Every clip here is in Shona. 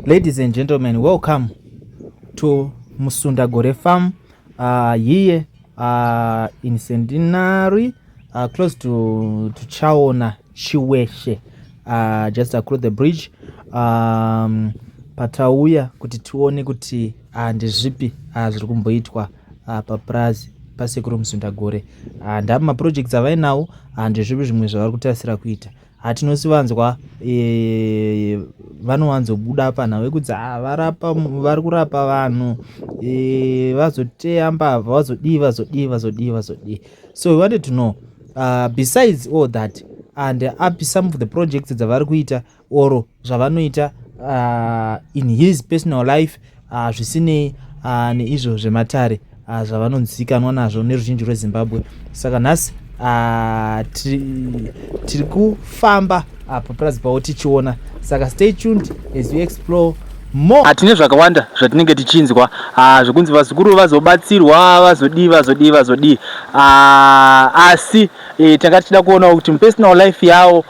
Ladies and gentlemen, welcome to Musundagore Farm here in Centenary, close to Chaona Chiweshe, just across the bridge. Patauya kuti tione kuti ndezvipi zviri kumboitwa papurazi pasekuru Musundagore. Ndava maprojects avainawo, ndezvipi zvimwe zvavari kutarisira kuita. Hatinosivanzwa vanowanzobuda panhau yekuti varapa, vari kurapa vanhu, vazoteya mbavha, vazodii, vazodii, vazodii, vazodii. So we wanted to know, besides all that, and api some of the projects dzavari kuita or zvavanoita in his personal life, zvisinei neizvo zvematare zvavanonzivikanwa nazvo neruzhinji rweZimbabwe. Saka nhasi tiri kufamba papurazi pavo tichiona. Saka stay tuned as we explore more. Hatine zvakawanda zvatinenge tichinzwa zvekunzi vazukuru vazobatsirwa, vazodii, vazodii, vazodii, asi tanga tichida kuonawo kuti mupersonal life yavo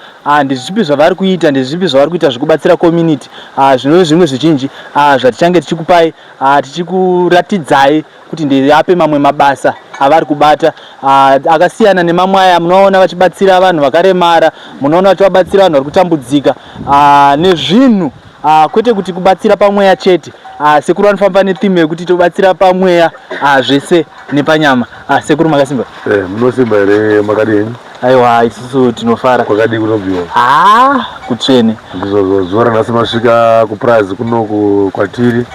ndezvipi zvavari kuita, ndezvipi zvavari kuita zvekubatsira community, zvinove zvimwe zvizhinji zvatichange tichikupai, tichikuratidzai kuti ndeape mamwe mabasa avari kubata akasiyana nemamwe aya munoona vachibatsira vanhu vakaremara, munoona vachivabatsira vanhu vari kutambudzika nezvinhu, kwete kuti kubatsira pamweya chete. Sekuru vanofamba netheme yekuti tobatsira pamweya zvese nepanyama. Sekuru, makasimba? Munosimba here? Makadini? Aiwa, isusu tinofara. Kwakadii kunobviwa? Ha, kutsvene. Ndizvozvo. Zuva ranhasi masvika kupurazi kunoku kwatiri,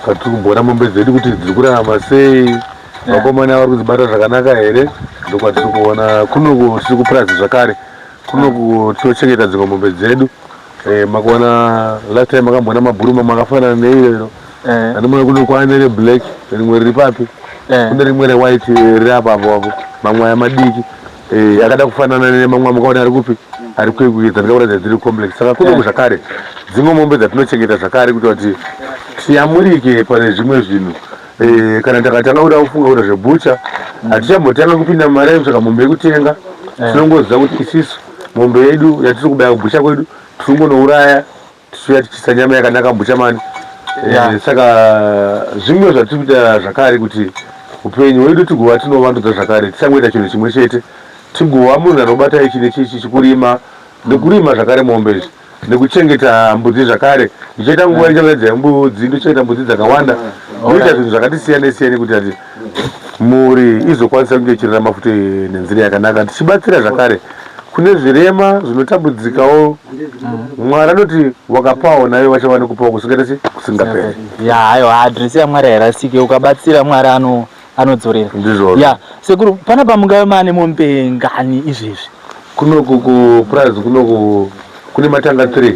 kwatiri kumboona mombe dzedu kuti dziri kurarama sei, vakomana vari kudzibata zvakanaka here. Ndokwatiri kuona kunoku. Tiri kupurazi zvakare kunoku, tinochengeta dzimwe mombe dzedu. Makaona last time makamboona mabhuru mamwe akafanana neirero. Anomwe kuno kwane reblack, rimwe riri papi? Kune rimwe rewhite riri apo apo apo. Mamwe aya madiki akada kufanana nemamwe amukaona ari kupi, ari kwekuedza ndikakuratidza dziri complex. Saka kunoku zvakare dzimwe mombe dzatinochengeta zvakare kuita kuti tiyamurike pane zvimwe zvinhu. Kana takatanga kuda kufunga kuita zvebhucha, hatichambotanga kupinda mumari yekutsvaka mombe yekutenga. Tinongoziva kuti isisu mombe yedu yatiri kubaya kubhucha kwedu tiringonouraya, tichiuya tichiisa nyama yakanaka mubhucha mani. Saka zvimwe zvatiri kuita zvakare kuti upenyu hwedu tigova tinovandudza zvakare, tisangoita chinhu chimwe chete, tigova munhu anobata ichi nechichi, chikurima nekurima zvakare mombe izvi nekuchengeta mbudzi zvakare. Ndichaita nguva ndicharatidza mbudzi, ndochengeta mbudzi dzakawanda, ndoita zvinhu zvakati siyane siyane kuti ati mhuri izokwanisa kunge ichirarama futi nenzira yakanaka, tichibatsira zvakare kune zvirema zvinotambudzikawo. Mwari anoti wakapawo nayo vachava nekupawo kusingaita se kusingaperi. Ya, aiwa, adhiresi yaMwari hairasike. Ukabatsira, Mwari anodzorera. Ndizvozvo. Ya, sekuru, panapa mungave maane mombe ngani izvezvi? Kunoku kupurazi kunoku kune matanga 3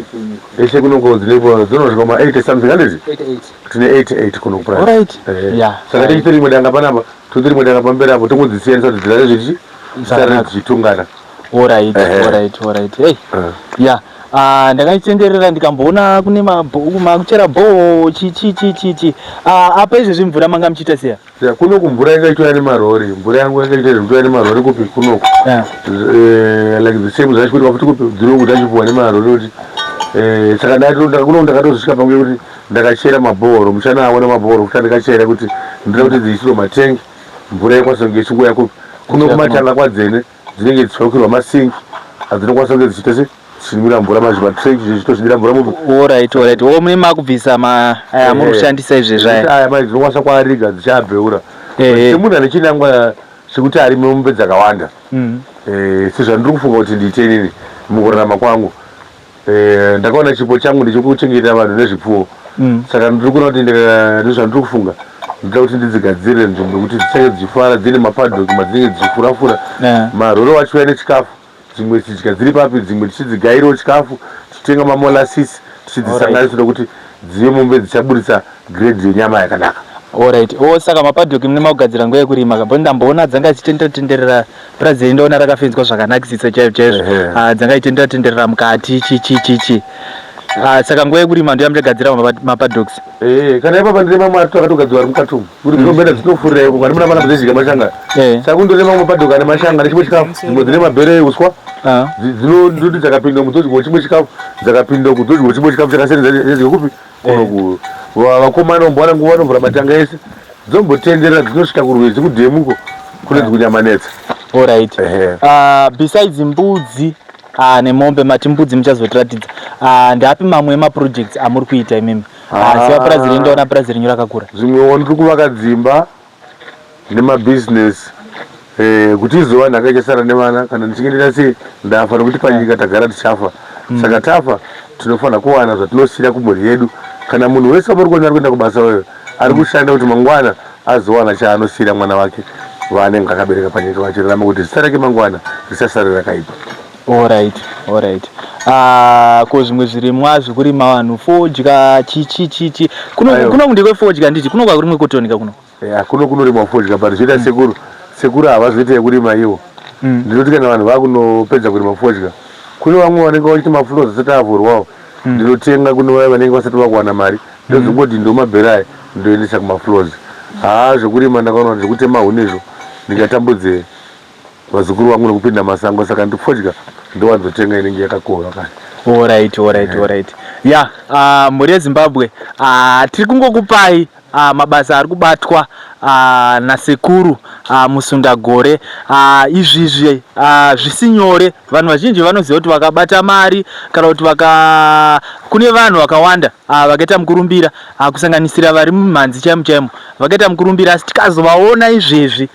eshe. Kunoku dzinepo dzinosvika ma 80 something, handiti? Tine 88 kuno kupurazi. Saka tichiti rimwe danga panapa, toti rimwe danga pamberi apo, tongodzisiyanisa kuti dzirare zvichi dzisarare dzichitungana. Alright, hey. Ya, ndakaitenderera ndikamboona kune makuchera bhoho, chi chi chi chi chi. Apa izvezvi mvura manga muchiita seya? Ya, kunoku mvura yanga ichiuya nemarori. Mvura yangu yanga ichiita zvekuuya nemarori kupi kunoku. Like the same zvachikuitwa futi kupi dzinoku, tachipuwa nemarori kuti saka kunoku ndakatozosvika pangu yekuti ndakachera mabhohoro. Muchana aona mabhohoro kuti andikachera kuti ndoda kuti dziisirwe matengi, mvura ikwanisa kunge ichingouya kupi kuno kumatanga kwadzene. Dzinenge dzichivakirwa masinki adzinokwanisa kunge dzichiita se dzichinwira mvura, mazvimatrench zvichitozvidira mvura mupi. Alright, o mune makubvisa ma aya muri kushandisa izvezvi aya? Aya mai dzinokwanisa kuariga dzichiabheura. Semunhu ane chinangwa chekuti arime mombe dzakawanda, sezvandiri kufunga kuti ndiite inini mukurarama kwangu, ndakaona chipo changu ndechekuchengeta vanhu nezvipfuwo. Saka ndiri kuona kuti ndezvandiri kufunga, ndoda kuti ndidzigadzirire nzvimbo yekuti dzichange dzichifara, dzine mapaddock madzinenge dzichifurafura, maroro achiuya nechikafu, dzimwe dzichidya dziri papi, dzimwe tichidzigairawo chikafu, tichitenga mamolasses tichidzisanganisa nekuti dzive mombe dzichaburitsa grade yenyama yakanaka. Alright, o saka mapaddock mune makugadzira nguva yekurima ka? Ndamboona dzanga dzichitendera tenderera purazi, ndoona rakafenzwa zvakanakisisa chaizvo chaizvo. Dzanga ichitendera tenderera mukati, chi chi chi chi. Saka nguva yekurima ndo yamuchagadzira mapaddocks? Kana ipapa ndine mamwe akatogadzirwa ari mukati umu kuti dzinomboenda dzinofurira iko kwani muna panapa dzidya mashanga. Saka kundone mamwe mapaddock ane mashanga nechimwe chikafu, dzimwe dzine mabhere euswa. Dzinondoti dzakapinda umu dzodyawo chimwe chikafu, dzakapinda uku dzodyawo chimwe chikafu chakasiyana, dzadya kupi. Kuno vakomana vombowana nguva vanovhura matanga ese, dzombotenderera, dzinosvika kurwizi kudhemuko kunonzi kunyamanetsa. Alright. Ehe. Besides mbudzi nemombe, mati mbudzi muchazotiratidza, ndeapi mamwe emaprojects amuri kuita imimi? Ziva purazi renyu, ndaona purazi renyu rakakura. Zvimwewo ndiri kuvaka dzimba nemabhizinesi kuti izova nhaka ichasara nevana kana ndichinge ndaita sei, ndafa, nokuti panyika tagara tichafa. Saka tafa tinofanira kuwana zvatinosiyira kumhuri yedu. Kana munhu wese wamuri kuona ari kuenda kubasa weyo ari kushanda kuti mangwana azowana chaanosiyira mwana wake vaanenge akabereka panyika vachirarama, kuti zita rake mangwana risasare rakaipa. Alright. Ko zvimwe zvirimwa zvekurima vanhu, fodya, chichi chichi kuno? Aiwa. Kuno ndekwe nditi kuno kwakurimwe cotton ka kuno? Kuno kunorimwa fodya, but zvoita sekuru, sekuru havazoita yekurima ivo. Ndinoti kana vanhu vakunopedza kurima fodya, kune vamwe vanenge vachiti mafloors asati avhurwawo, ndinotenga kune vaya vanenge vasati vakuwana mari, ndozongoti ndomabhera aya, ndoendesa kumafloors. Haa, zvekurima ndakaona kuti zvekutema huni izvo ndingatambudze vazukuru vangu nekupinda masango, saka ndifodya ndowanzotenga inenge yakakohwa kare. Alright. Ya, mhuri yeZimbabwe, tiri kungokupai mabasa ari kubatwa nasekuru Musundagore. Izvizvi zvisi nyore. Vanhu vazhinji vanoziva kuti vakabata mari kana kuti vaka kune vanhu vakawanda vakaita mukurumbira, kusanganisira vari mumhanzi chaimo chaimo, vakaita mukurumbira, asi tikazovaona izvezvi,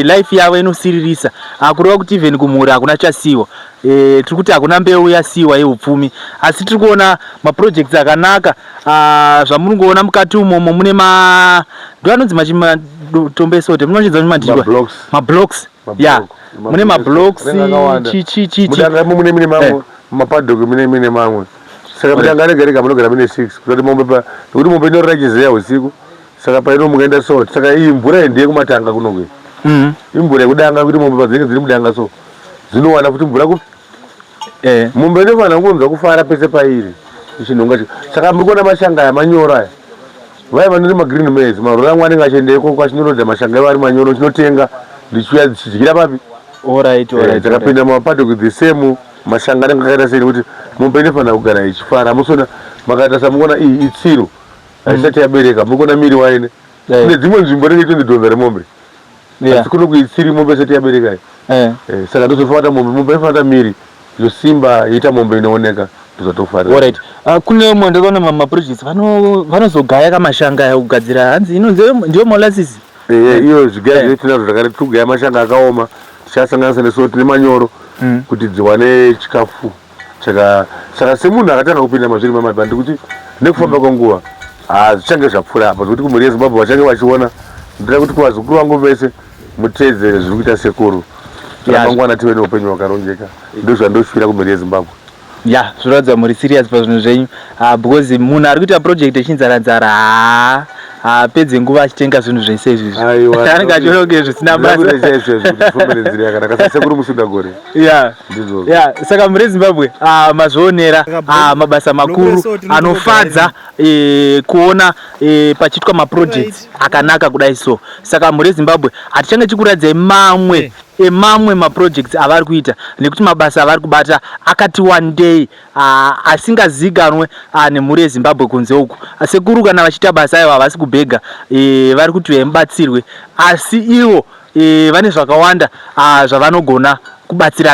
life yavo inosiririsa, kureva kuti even kumhuri hakuna chasiyiwa. Tiri kuti hakuna mbeu yasiyiwa yeupfumi, asi tiri kuona maprojects akanaka zvamuri kungoona mukati umomo. Mune ma ndo anonzi matombo esote, munochidza mandikwa? Mablocks. Mablocks, ya, mune mablocks. Anenge akawanda. Chi chi chi chi. Mudanga imo mune mamwe, mumapaddock mune mamwe. Saka mudanga rega rega munogara mune six, kuti mombe pa nekuti mombe inorara ichizeya usiku, saka painomuka enda so. Saka iyi mvura iyi ndeyekumatanga kunoku iyi. Imvura yekudanga, kuti mombe padzinenge dziri mudanga so dzinowana futi mvura kupi? Mombe inofanira kunzwa kufara pese pairi ichinhonga. Saka muri kuona mashanga aya manyoro aya. Vaya vanorima green maize, marori amwe anenge achienda ikoko achinorodza mashanga ivo ari manyoro, chinotenga ndichiuya dzichidyira papi? Takapinda mumapaddock, the same mashanga anenge akaita sei, nekuti mombe inofanira kugara ichifara. Musona makaita samukuona iyi itsiro, haisati yabereka. Muri kuona miri waine. Kune dzimwe nzvimbo rinenge itonzi dhonza remombe, asi kuno kuitsiri mombe isati yabereka iyi. Saka ndozofanira mombe inofanira miri yosimba, yoita mombe inooneka, ndozvatofarira. Alright. Kune umwe ndakaona maprojects vanozogaya kamashanga aya kugadzira, hanzi inonzi ndiyo molasses. Iyo zvigaya zvedu tinazvo zvakare. Tiri kugaya mashanga akaoma, tichasanganisa nesalt nemanyoro kuti dziwane chikafu chaka. Saka semunhu akatanga kupinda mazviri mamabva, ndikuti nekufamba kwenguva zvichange zvapfuura apa, zvekuti kumhuri yeZimbabwe vachange vachiona. Ndoda kuti kuvazukuru vangu vese muteedzere zviri kuita sekuru, ramangwana tive neupenyu hwakarongeka. Ndozvandoshuvira kumhuri yeZimbabwe. Ya, zvinoratidza muri serious pazvinhu zvenyu, because munhu ari kuita project echinzara-nzara haa haapedze nguva achitenga zvinhu zvese izvizvi. Aiwa. Anenge achiona kunge zvisina basa. Chaizvo kuti tifambe nenzira yakanaka sasekuru Musundagore. Ndizvozvo. Ya, saka muri Zimbabwe, mazvionera mabasa makuru anofadza kuona pachiitwa maprojects akanaka kudai so. Saka mhuri yeZimbabwe, hatichange tichikuratidzai mamwe emamwe maprojects avari kuita, nekuti mabasa avari kubata akati wandei asingazikanwe nemhuri yeZimbabwe kunze uku. Sekuru kana vachiita basa, aiwa, havasi kubhega, vari kuti mubatsirwe, asi ivo vane zvakawanda zvavanogona kubatsirana.